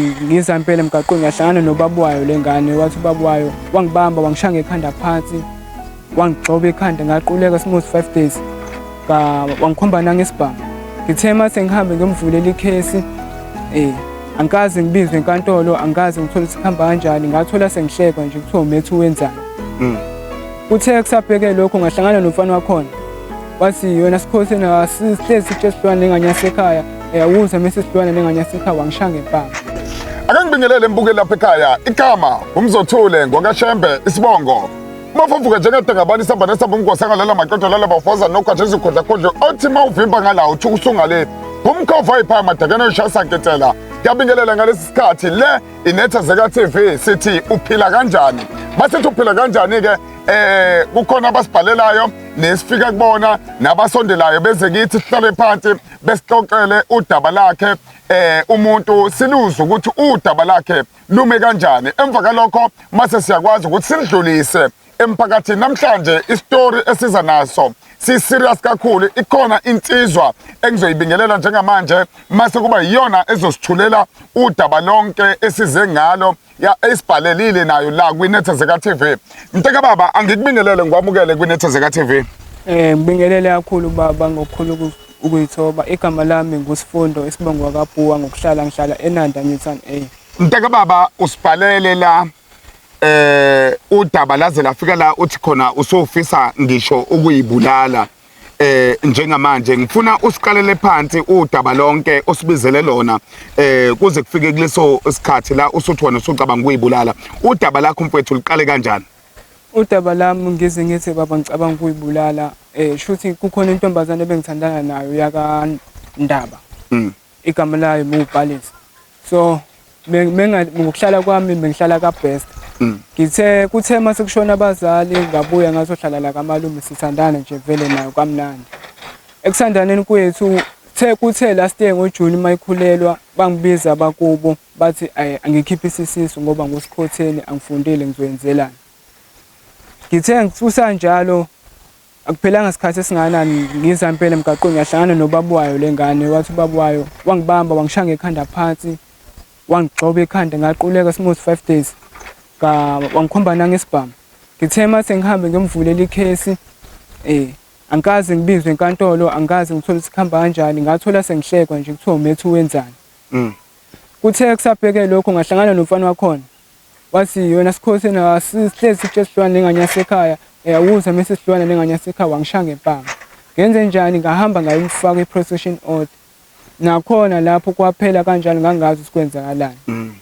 Ngiza impela emgaqweni ngahlangana nobaba wayo le ngane, wathi ubaba wayo wangibamba wangishaya ngekhanda phansi, wangigxoba ikhanda ngaquleka smooth 5 days. Wangikhomba nangesibhamu. Ngithe uma sengihambe ngiyomvulela ikhesi, angikaze ngibizwe enkantolo, angikaze ngithole ukuthi kuhamba kanjani, ngathola sengihlekwa nje kuthiwa umethu wenzani. Kuthe kusabheke lokho ngahlangana nomfana wakhona. Wathi wena sikhotheni asihlezi sitshe silwane nengane yasekhaya, awuze mese silwane nengane yasekhaya, wangishaya ngempama. Ake ngibingelele mbukeli lapha ekhaya. Igama uMzothule ngwakaShembe isibongo. Mafavuka njengedengabani isamba nesamba umgosi angalela maqodo lala bafoza nogwaja izikhondlakhondla othi mawuvimba ngala uthi usungale. Umkhova iphaya madakana ushasa nketela. Ngiyabingelela ngalesi sikhathi le inetha zeka TV sithi uphila kanjani. Basithi uphila kanjani ke kukhona abasibhalelayo nesifika kubona nabasondelayo beze kithi sihlale phansi besixoxele udaba lakhe umuntu siluzwe ukuthi udaba lakhe lume kanjani. Emva kalokho mase siyakwazi ukuthi silidlulise emphakathini. Namhlanje isitori esiza naso si serious kakhulu. Ikhona insizwa engizoyibingelela njengamanje mase kuba iyona ezosithulela udaba lonke esize ngalo ya esibhalelile nayo la kwiNetha Zeka TV. Mntaka baba, angikubingelele ngikwamukele kwiNetha Zeka TV. Ngibingelele kakhulu baba ngokukhulu ukuyithoba. Igama lami nguSifundo isibongo wakaBhuwa, ngokuhlala ngihlala eNanda Newton A. Mntaka baba, usibhalele la udaba laze lafika la uthi khona usufisa ngisho ukuyibulala. Njengamanje ngifuna usiqalele phansi udaba lonke osibizele lona kuze kufike kuleso sikhathi la usuthi wena usucabanga ukuyibulala. Udaba lakho mfowethu liqale kanjani? Udaba lami ngize ngithi baba ngicabanga ukuyibulala, shuthi kukhona intombazane ebengithandana nayo yaka Ndaba. Igama layo nguPalisa. So ngokuhlala kwami bengihlala kaBest. Ngithe kuthe mase kushona abazali ngabuya ngazohlala la kamalume, sithandana nje vele nayo kamnandi. Ekuthandaneni kwethu kuthe last year ngoJune mayikhulelwa bangibiza abakubo bathi angikhiphe isisu ngoba ngusikhotheni angifundile ngizoyenzelani. Ngithe kusanjalo akuphelanga isikhathi esingakanani ngiza impela emgaqweni ngahlangana nobaba wayo le ngane, wathi ubaba wayo wangibamba wangishaya ngekhanda phansi, wangigxoba ikhanda ngaquleka smooth 5 days. Wangikhomba nangesibhamu. Ngithe mase ngihambe ngiyomvulela ikhesi, angikaze ngibizwe enkantolo, angikaze ngithole ukuthi kuhamba kanjani, ngathola sengihlekwa nje kuthiwa umethu wenzani. Kuthe kusabheke lokho ngahlangana nomfana wakhona. Wathi wena sikhotheni asihlezi sitshe silwane nengane yasekhaya, awuze mese silwane nengane yasekhaya, wangishaya ngempama. Ngenze njani? Ngahamba ngayomfaka i-protection order. Nakhona lapho kwaphela kanjalo ngangazi ukuthi kwenzakalani.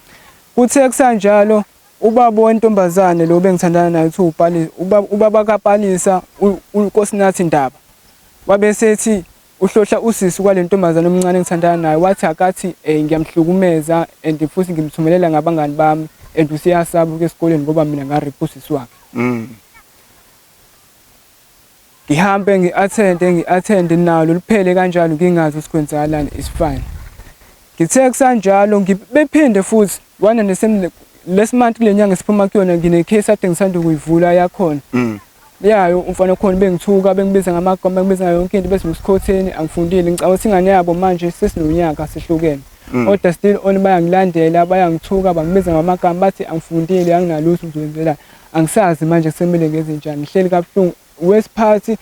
Kuthe kusanjalo ubaba wentombazane lo bengithandana naye uthi uPalisa, ubaba kaPalisa uNkosinathi Ndaba. Wabe sethi uhlohla usisi kwale ntombazane omncane engithandana naye, wathi akathi ngiyamhlukumeza and futhi ngimthumelela ngabangani bami and useyasaba ukuya esikoleni ngoba mina ngaripha usisi wakhe. Ngihambe ngi-attende nalo liphele kanjalo ngingazi ukuthi kwenzakalani, is fine. Ngithe kusanjalo bephinde futhi wana last month kule nyanga esiphuma kuyona ngine case ade ngisanda ukuyivula yakhona. Yayo umfana khona bengithuka bengibiza ngamagama bengibiza ngayo yonke into bese ngusikhotheni angifundile, ngicabanga ukuthi ingane yabo manje sesinonyaka sihlukene. Kodwa still on bayangilandela bayangithuka bangibiza ngamagama bathi angifundile anginalutho ngizoyenzelani. Angisazi manje kusemele ngenze njani, ngihleli kabuhlungu. Wesiphathi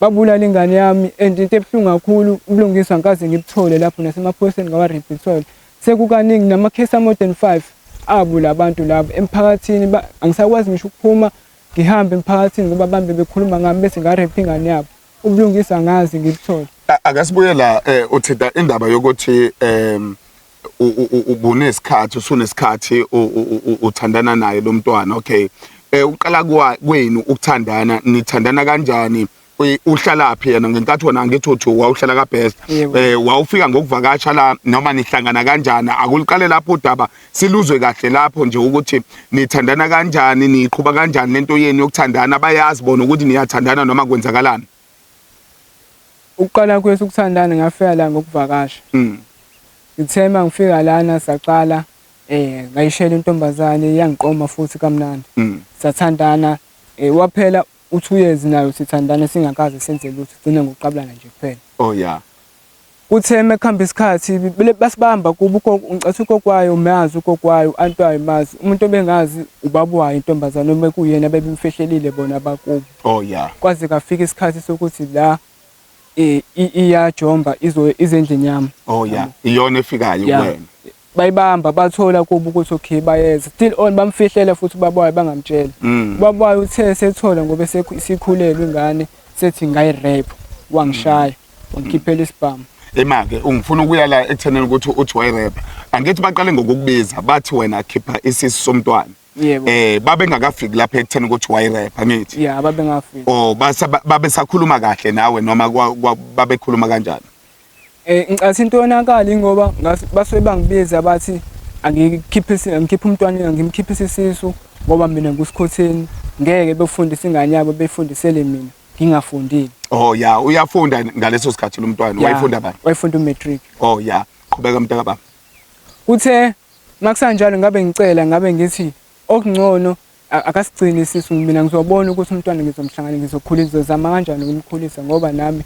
babulala ingane yami and into ebuhlungu kakhulu ubulungiswa angikaze ngibuthole lapho nasemaphoyiseni ngawa-report. Sekukaningi namakhesi a-more than 5 abo labantu labo emphakathini, angisakwazi ngisho ukuphuma ngihambe emphakathini ngoba bambe bekhuluma ngami bese ngarepha ingane yabo. Ubulungiswa angazi ngibuthole. Ake sibuye la, uthinta indaba yokuthi ubunesikhathi usunesikhathi uthandana naye lo mntwana. Okay, uqala kwenu ukuthandana, nithandana kanjani? Uhlalaphi yena ngenkathi wena angithi uthi wawuhlala kaBest? Wawufika ngokuvakasha la noma nihlangana kanjani? Akuliqale lapho udaba siluzwe kahle lapho nje ukuthi nithandana kanjani, niqhuba kanjani lento yenu yokuthandana, bayazi bona ukuthi niyathandana noma kwenzakalani? Ukuqala kwethu ukuthandana ngafika la ngokuvakasha. Ngithe uma ngifika lana saqala ngayishela intombazane yangiqoma futhi kamnandi. Sathandana waphela u2 years nayo sithandana singakaze senze lutho, sigcina ngokuqabulana nje kuphela. Oh yeah. Kuthe mekuhamba isikhathi basibamba kubo ngicatha ugogo wayo umazi ugogo wayo u-anti wayo umazi umuntu obengazi ubaba wayo intombazane uma kuyena bebemfihlelile bona abakubo. Oh yeah. Kwaze kwafika isikhathi sokuthi la iyajomba izo izendlini yami. Oh yeah. Iyona efikayo kuwena. Bayibamba bathola kubo ukuthi okay bayeza still on bamfihlela futhi ubaba wayo bangamtshela. Ubaba wayo uthe sethola ngoba isikhulelwe ingane sethi ngayi-rape wangishaya wangikhiphela isibhamu. Ema-ke ungifuna ukuya la ekuthenini ukuthi uthi wayi-rape. Angithi baqale ngokukubiza bathi wena khipha isisu somntwana. Yebo. Babengakafiki lapha ekutheni ukuthi wayi-rape angithi? Yeah, babengafiki. Oh babe sakhuluma kahle nawe noma babekhuluma kanjani? Ngicathi into yonakala ingoba basuke bangibiza bathi angikhiphise ngikhiphe umntwana ngimkhiphise isisu ngoba mina ngusikhotheni ngeke befundise ingane yabo befundisele mina ngingafundile. Oh yeah, uyafunda ngaleso sikhathi lo mntwana wayefunda bani? Wayefunda umatric. Oh yeah, qhubeka mntaka baba. Kuthe makusanjalo ngabe ngicela ngabe ngithi okungcono akasigcini isisu mina ngizobona ukuthi umntwana ngizomhlangana ngizokhulisa ngizozama kanjani ukumkhulisa ngoba nami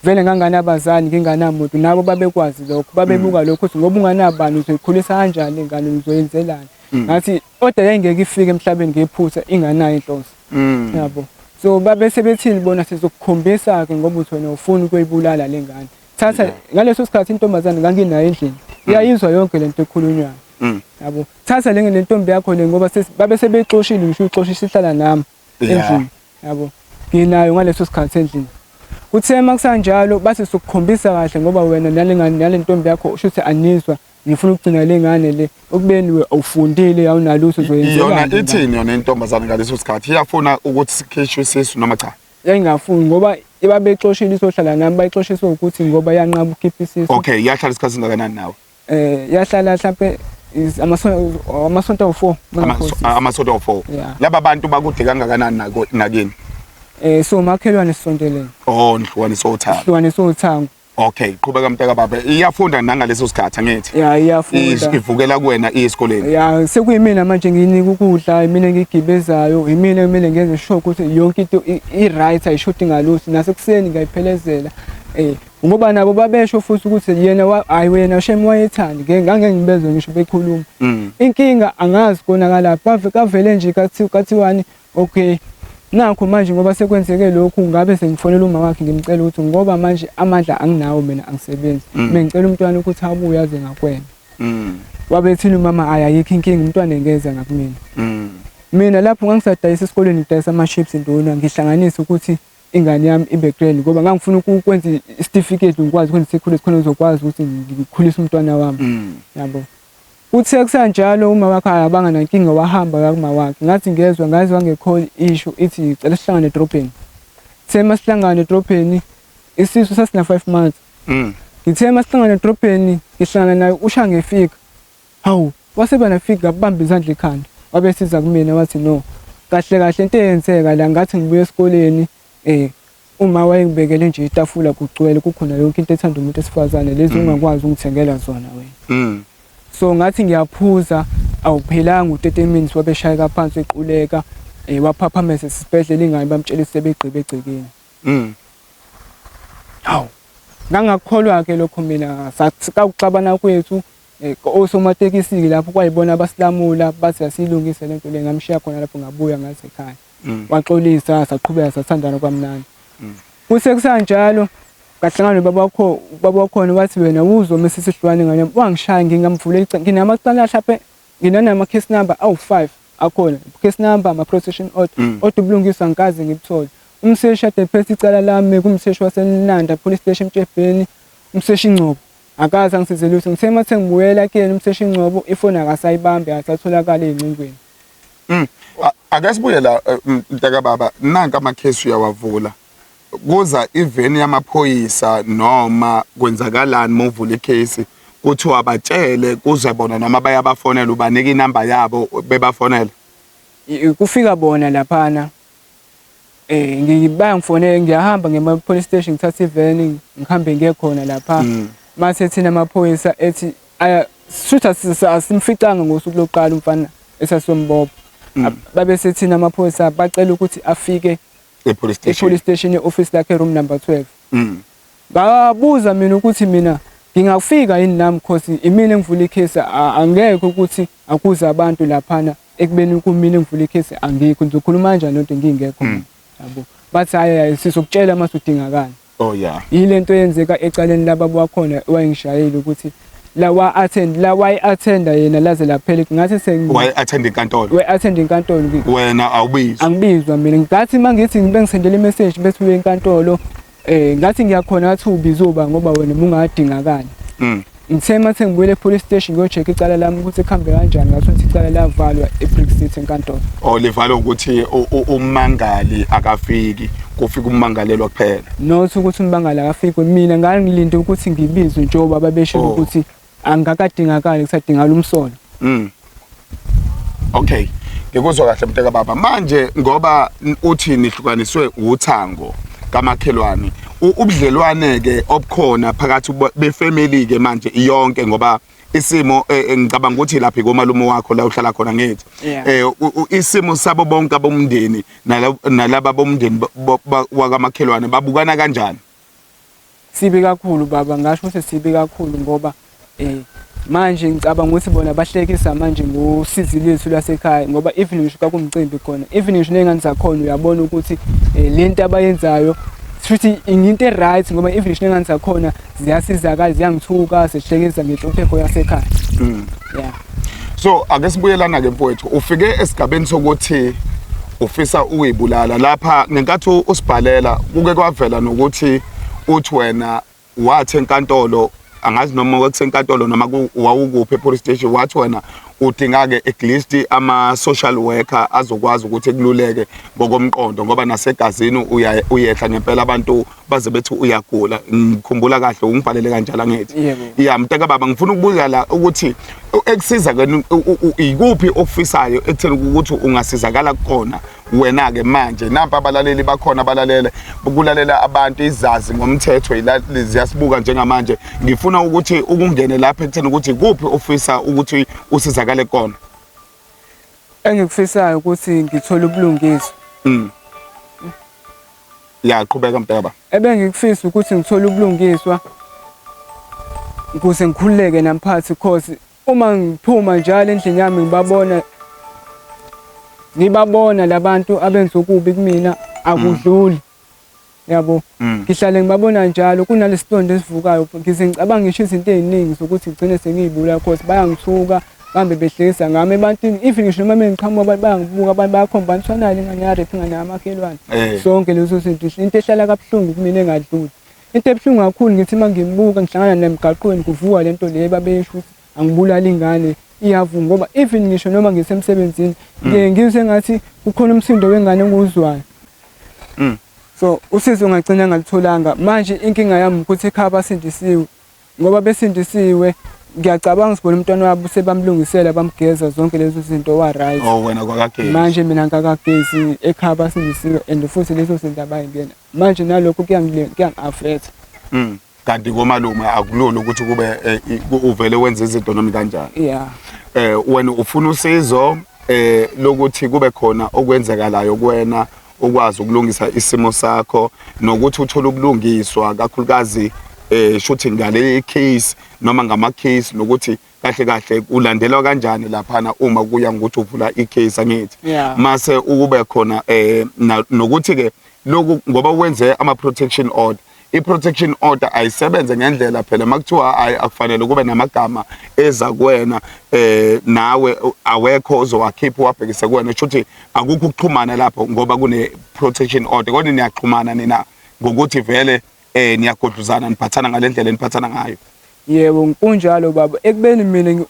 vele nganganabazali nginganamuntu nabo babekwazi lokho babebuka lokho ukuthi ngoba unganabani uzoyikhulisa kanjani ingane uzoyenzelani. Ngathi kodwa yayingeke ifike emhlabeni ngephutha inganayo inhloso. Yabo. So babe sebethini bona sizokukhombisa ke ngoba uthi wena ufuna ukuyibulala le ngane. Thatha ngaleso sikhathi intombazane nganginayo endlini. Iyayizwa yonke lento ekhulunywayo. Yabo. Thatha le ntombi yakho le ngoba babe sebexoshile ngisho uxosha isihlala nami endlini. Yabo. Nginayo ngaleso sikhathi endlini. Kuthe makusanjalo bathi sokukhombisa kahle ngoba wena nalengane nalentombi yakho usho ukuthi anizwa ngifuna ukugcina le ngane le okubeni awufundile awunalutho uzoyenzelani. Yona ithini yona intombazane ngaleso sikhathi iyafuna ukuthi sikhishwe isisu noma cha? Yayingafuni ngoba babexoshile isohlala nami bayixoshiswe ukuthi ngoba yanqaba ukukhipha isisu. Okay, yahlala isikhathi singakanani nawe? Yahlala mhlampe amasonto awu4. Amasonto awu4. Laba bantu bakude kangakanani nakini? So makhelwane sisondelene. Oh, nihlukanise uthango. Sihlukanise uthango. Okay, qhubeka mntaka baba. Iyafunda nangaleso sikhathi angithi? Yeah, iyafunda. Ivukela kuwena esikoleni. Yeah, sekuyimina manje ngiyinika ukudla, imina engiyigibezayo, imina kumele ngenze sure ukuthi yonke into i-right ayishoti ngalutho. Nasekuseni ngiyayiphelezela. Ngoba nabo babesho futhi ukuthi yena hayi wena shame wayethanda, ngeke ngange ngibezwe ngisho bekhuluma. Inkinga angazi konakalaphi, kavele nje kathiwani okay nakho manje ngoba sekwenzeke lokhu ngabe sengifonela uma wakhe ngimcela ukuthi ngoba manje amandla anginawo mina angisebenzi. Bengicela umntwana ukuthi abuye aze ngakwena. Wabethini umama ayayikho inkinga umntwana engeza ngakumina. Mina lapho ngangisadayisa esikoleni ngidayisa ama chips nduna ngihlanganisa ukuthi ingane yami ibe grand ngoba ngangifuna ukwenza isitifiketi ngikwazi ukwenza isikhulu esikhona ngizokwazi ukuthi ngikhulise umntwana wami. Yabo. Uthe kusanjalo uma wakhe abanga nankinga wahamba waya kuma wakhe. Ngathi ngezwa ngazwa nge-call issue ithi cela sihlangane edrobheni. Sithe masihlangane edrobheni isisu sasina 5 months. Ngithe masihlangane edrobheni ngihlangana naye usha ngefika. Hawu, waseba nafika ngabamba izandla ekhanda. Wabe siza kumina wathi no. Kahle kahle into eyenzeka la ngathi ngibuye esikoleni uma wayengibekele nje itafula kugcwele kukhona yonke into ethanda umuntu esifazane lezi ungakwazi ungithengela zona wena. So ngathi ngiyaphuza awuphelanga u30 minutes wabeshayeka phansi equleka waphaphamesa esibhedlela ingane bamtshela sebegqibe egcekeni. Hawu. Ngangakholwa ke lokho mina sakuxabana kwethu osomatekisi lapho kwayibona abasilamula bathi asilungise lento le ngamshiya khona lapho ngabuya ngaze ekhaya. Waxolisa saqhubeka sathandana kwamnandi. Kuthe kusanjalo ngahlangana nobaba wakho ubaba wakhona wathi wena uzoma sisihlwane ngane wangishaya ngingamvula icala nginamacala mhlawumbe nginanama case number awu5 akhona case number ama protection order odwa ubulungiswa ngikaze ngibuthole. Umseshi ade phethe icala lami kumseshi waseNanda Police Station eMtshebheni umseshi Ngcobo akaze angisize lutho. Ngithe mathe ngibuyela kuyena umseshi Ngcobo ifoni akasayibambi akasatholakala ezingcingweni. Ake sibuye la mntaka baba nanka amakhesi uyawavula. Kuza iveni yamaphoyisa noma kwenzakalani mawuvula icase kuthiwa batshele kuze bona noma bayabafonela ubanika inamba yabo bebafonela. Kufika bona laphana ngibangifonela ngiyahamba ngema police station ngithatha iveni ngihambe ngiye khona lapha. Mase thina amaphoyisa ethi aya shutha asimficanga ngosuku lokuqala umfana esasombopha. Babe sethina amaphoyisa bacela ukuthi afike e-police station. E-police station e-office lakhe room number 12. Ngabuza mina ukuthi mina ngingafika yini nami cause imina engivula ikhesi, angekho ukuthi akuze abantu laphana ekubeni kumina engivula ikhesi, angikho, ngizokhuluma kanjani lento ngingekho mina, yabo. Bathi hhayi hhayi, sizokutshela uma sudingakala. Oh yeah. Yile nto eyenzeka ecaleni lababa wakhona wayengishayile ukuthi la wa-attend la wayi-attenda yena laze laphela, ngathi sengi Waye-attend inkantolo? We-attend inkantolo. Wena awubizwa? Angibizwa mina. Ngathi uma ngithi bengisendela i-message bethi uye enkantolo, ngathi ngiyakhona, ngathi ubizwe uba ngoba wena ubungadingakali. Ngithe uma sengibuyele e-police station ngiyo-check icala lami ukuthi kuhambe kanjani, ngathi ukuthi icala lavalwa e-Brick City enkantolo. Oh, livalwa ukuthi ummangali akafiki, kufika ummangalelwa kuphela? Not ukuthi ummangali akafiki, mina ngangilinde ukuthi ngibizwe njengoba babeshilo ukuthi angakadingakali, kusadingakala umsolo. Okay. Ngikuzwa kahle mntaka baba. Manje ngoba uthi nihlukaniswe uthango kamakhelwane, ubudlelwane ke obukhona phakathi befamily ke manje iyonke, ngoba isimo ngicabanga ukuthi lapha komalume wakho la uhlala khona ngithi isimo sabo bonke abomndeni nalaba bomndeni wakamakhelwane babukana kanjani? Sibi kakhulu baba, ngasho ukuthi sibi kakhulu ngoba manje ngicabanga ukuthi bona bahlekisa manje ngosizi lwethu lwasekhaya, ngoba even ngisho kwakumcimbi khona, even ngisho ney'ngane zakhona uyabona ukuthi le nto abayenzayo futhi into e-right, ngoba even ngisho ney'ngane zakhona ziyasizakala, ziyangithuka, zihlekisa ngenhlupheko yasekhaya. Yeah. So ake sibuyelana ke mfowethu, ufike esigabeni sokuthi ufisa ukuyibulala lapha ngenkathi usibhalela kuke kwavela nokuthi uthi wena wathi enkantolo, angazi noma kwakusenkantolo noma wawukuphi e-police station, wathi wena udinga-ke at least ama-social worker azokwazi ukuthi ekululeke ngokomqondo, ngoba nasegazini uyehla ngempela, abantu baze bethi uyagula. Ngikhumbula kahle ungibhalele kanjalo angithi? Yebo. Ya mntaka baba, ngifuna ukubuza la ukuthi ekusiza ke ikuphi okufisayo ekutheni ukuthi ungasizakala kukona wena ke manje. Nampa abalaleli bakhona abalalele kulalela abantu izazi ngomthetho ziyasibuka njengamanje, ngifuna ukuthi ukungene lapha ekutheni ukuthi ikuphi ofisa ukuthi usizakale kona. Engikufisayo ukuthi ngithole ubulungiswa. Ya, qhubeka mntaka. Ebengikufisa ukuthi ngithole ubulungiswa ukuze ngikhululeke namphathi, cause uma ngiphuma njalo endlini yami ngibabona labantu abenza okubi kumina, akudluli, yabo. Ngihlale ngibabona njalo kunalesitondo esivukayo, ngize ngicabanga ngisho izinto ey'ningi zokuthi ngigcine sengiyibula, cause bayangithuka, bahambe behlekisa ngami ebantwini, even ngisho noma mengiqhamuka abantu bayangibuka, abantu bayakhomba nithwanale ingane yarephi, ingane yamakhelwane. Sonke lezo zinto into ehlala kabuhlungu kumina engadluli. Into ebuhlungu kakhulu, ngithi uma ngimbuka ngihlangana naye emgaqweni kuvuka lento le babesho ukuthi angibulali ingane, iyavuka, ngoba even ngisho noma ngisemsebenzini ngiye ngizwe engathi kukhona umsindo wengane engiwuzwayo. So usizo ngagcina ngalitholanga. Manje inkinga yami ukuthi ekhaya basindisiwe, ngoba besindisiwe ngiyacabanga sibona umntwana wabo sebamlungisela, bamgeza zonke lezo zinto, wa right. Oh, wena kwakagezi? Manje mina ngakagezi, ekhaya basindisiwe and futhi lezo zinto abayingena. Manje nalokho kuyangi-affect. Kanti komalume akulula ukuthi kube uvele wenze izinto noma kanjani. Wena ufuna usizo lokuthi kube khona okwenzekalayo kuwena ukwazi ukulungisa isimo sakho nokuthi uthole ubulungiswa kakhulukazi shuthi ngale case noma ngama case, nokuthi kahle kahle ulandelwa kanjani laphana uma kuya ngokuthi uvula i-case angithi? Yeah. Mase ukube khona nokuthi ke lokhu ngoba wenze ama protection order, i-protection order ayisebenze ngendlela phela makuthiwa ayi akufanele kube namagama eza kuwena, nawe awekho ozowakhipha uwabhekise kuwena, kusho akukho ukuxhumana lapho ngoba kune protection order, kodwa niyaxhumana nina ngokuthi vele niyagodluzana, niphathana ngalendlela eniphathana ngayo. Yebo, kunjalo baba. Ekubeni mina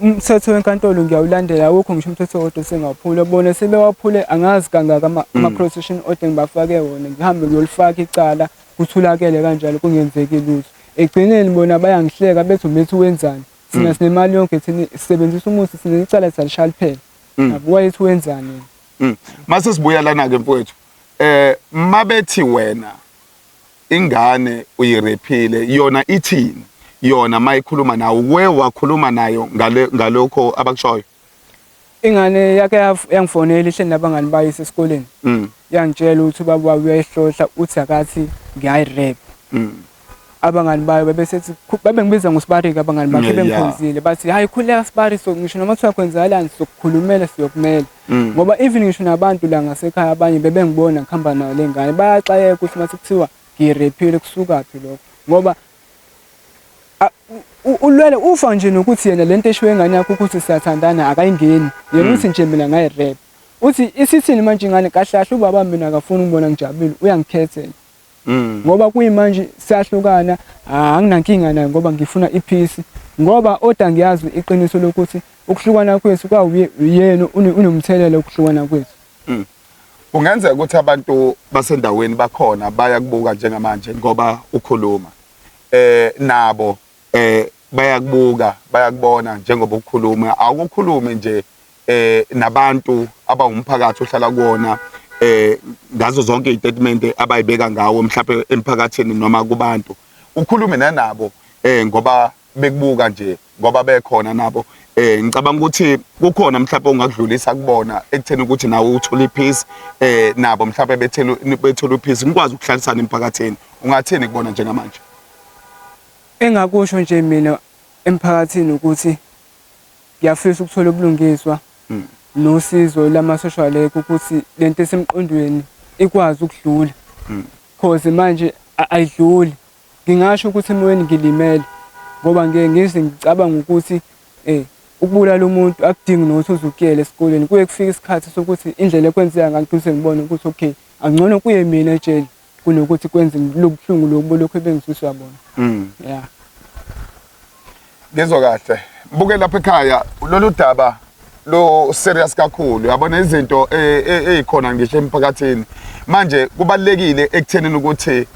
umthetho wenkantolo ngiyawulandela, awukho ngisho umthetho owodwa esengaphula. Bona sebewaphule angazi kangaka ama-protection order ngibafake wona, ngihambe ngiyolifaka icala, kuthulakele kanjalo kungenzeki lutho. Ekugcineni bona bayangihleka bethi umethi wenzani? Thina sinemali yonke, thina sisebenzisa umuthi, thina icala salishaya liphela. Yabo, wayethi wenzani? Mase sibuya lana ke mfowethu. Mabethi wena ingane uyirephile, yona ithini? Yona mayikhuluma nawe, we wakhuluma nayo ngale ngalokho abakushoyo? Ingane yake yangifonela ihleli nabangani bayo esikoleni. Yangitshela ukuthi ubaba wabo uyayihlohla, uthi akathi ngiyayirep. Abangani bayo babesethi babengibiza ngosibarika abangani bakhe bengikhonzile bathi hayi khuleka sibari so ngisho noma kuthiwa kwenzakalani sizokukhulumela siyokumela ngoba even ngisho nabantu la ngasekhaya abanye bebengibona ngihamba nayo le ngane bayaxakeka ukuthi mase kuthiwa ngiyirephile kusukaphi lokho ngoba ulwele ufa nje nokuthi yena lento eshiwo engane yakho ukuthi siyathandana akayingeni yena uthi nje mina ngayirep uthi isithini manje ingane kahle kahle ubaba mina akafuni ukubona ngijabulile uyangikhethela ngoba kuyimanje siyahlukana anginankinga naye ngoba ngifuna ipeace ngoba oda ngiyazi iqiniso lokuthi ukuhlukana kwethu kwawuyena unomthelela ukuhlukana kwethu. Kungenzeka ukuthi abantu basendaweni bakhona bayakubuka njengamanje ngoba ukhuluma nabo bayakubuka bayakubona njengoba ukhuluma awukukhulumi nje nabantu abawumphakathi ohlala kuwona ngazo zonke izitatimende abayibeka ngawo mhlawumbe emphakathini noma kubantu ukhulume nanabo ngoba bekubuka nje ngoba bekhona nabo ngicabanga ukuthi kukhona mhlawumbe ongakudlulisa kubona ekutheni ukuthi nawe uthole ipeace nabo mhlawumbe bethele bethole ipeace ngikwazi ukuhlalisana emphakathini ungathini kubona njengamanje? Engakusho nje mina emphakathini ukuthi ngiyafisa ukuthola ubulungiswa nosizo lama-social worker ukuthi lento esemqondweni ikwazi ukudlula cause manje ayidluli. Ngingasho ukuthi emoyeni ngilimele ngoba ngeke ngize ngicabanga ukuthi ukubulala umuntu akudingi nokuthi uze ukuyele esikoleni. Kuye kufike isikhathi sokuthi indlela ekwenzeka ngayo ngigcine ngibona ukuthi okay angcono kuye mina ejele kunokuthi kwenze lobuhlungu lobu lokhu ebengizwiswa bona. Yeah. Ngizwa kahle. Mbuke lapha ekhaya lolu daba lo serious kakhulu yabona izinto ezikhona ngisho emphakathini. Manje kubalekile ekuthenini ukuthi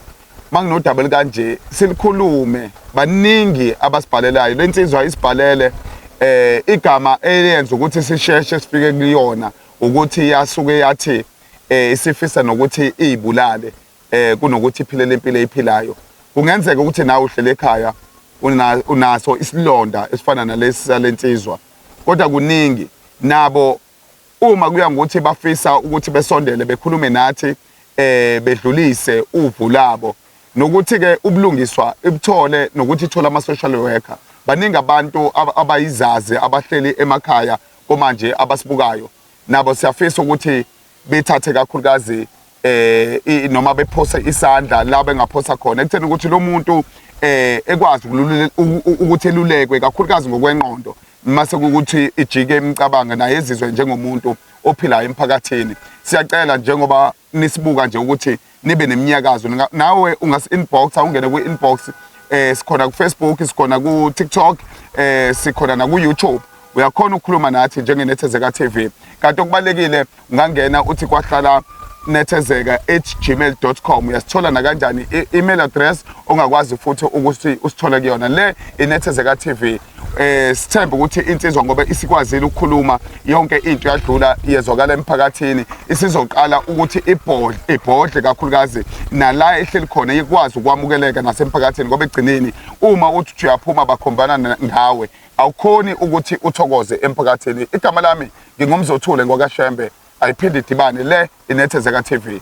manginodaba elikanje silikhulume baningi abasibhalelayo lensizwa isibhalele igama eliyenza ukuthi sisheshe sifike kuyona ukuthi yasuke yathi isifisa nokuthi izibulale kunokuthi iphile lempilo eyiphilayo. Kungenzeka ukuthi nawe uhlele ekhaya unaso isilonda esifana nalesi salensizwa, kodwa kuningi nabo uma kuya ngokuthi bafisa ukuthi besondele bekhulume nathi bedlulise uvu labo nokuthi ke ubulungiswa ibuthole nokuthi ithola ama social worker. Baningi abantu abayizazi abahleli emakhaya komanje abasibukayo nabo siyafisa ukuthi bethathe kakhulukazi noma bephose isandla la bengaphosa khona ekutheni ukuthi lo muntu ekwazi ukuthi elulekwe kakhulukazi ngokwengqondo mase ukuthi ijike imicabango naye ezizwe njengomuntu ophilayo emphakathini. Siyacela njengoba nisibuka nje ukuthi nibe neminyakazo nawe ungasi inbox awungene ku inbox sikhona ku Facebook, sikhona ku TikTok, sikhona na ku YouTube. Uyakhona ukukhuluma nathi njengeNethezeka TV. Kanti okubalekile ungangena uthi kwahlala nethezeka@gmail.com uyasithola nakanjani i-email address ongakwazi futhi ukuthi usithole kuyona le iNethezeka TV. Sithemba ukuthi insizwa ngoba isikwazile ukukhuluma yonke into yadlula yezwakala emphakathini isizoqala ukuthi ibhodle kakhulukazi nala ehleli khona ikwazi ukwamukeleka nasemphakathini ngoba egcineni uma uthi uyaphuma bakhombana ngawe awukhoni ukuthi uthokoze emphakathini. Igama lami ngingumzothule ngwakaShembe, ayiphinde idibane le iNethezeka TV.